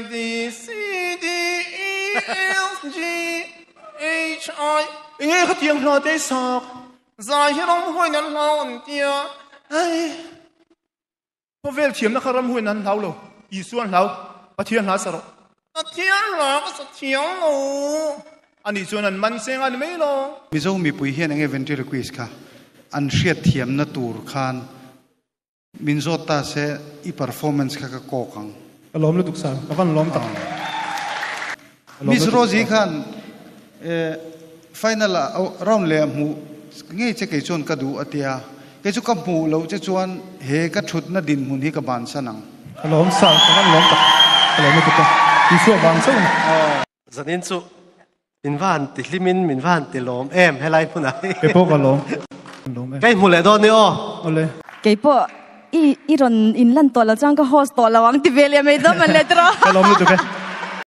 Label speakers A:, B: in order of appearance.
A: B C D E F G H I Enge khatiang hla te i sak? Zai hi ramhuaiin an hlau an tia. Ai! Khawvel thiamna kha ramhuaiin an hlau lo. Isua an hlau. Pathian hla sa rawh. Pathian hla ka sa thiam lo. Anih chuan an man seng a ni mai lo.
B: Mizo mipui hian enge ventriloquist kha an hriatthiamna tur khan Min zawt ta se i performance kha ka kawk ang.
C: Ka lawm lutuk sir, ka van lawm tak.
B: Miss Rosie khan final ah round leh a hmuh ngei che kei chuan ka duh a tia, kei chu ka hmuh loh che chuan he ka thutna dinhmun hi ka bansan ang.
C: Ka lawm sir, ka van lawm tak. Ka lawm lutuk a, Isua vang chauh a ni.
D: Zanin chu min va han ti hlimin min va han ti lawm em helai hmunah hi.
C: Kei pawh ka lawm. Lawm em.
D: Ka inhmu leh dawn ni aw.
C: Awle.
E: Kei pawh i i rawn in lan tawh lo chuan ka host tawh lo ang ti ve leh mai dawn man le tiraw.
C: Ka lawm lutuk e.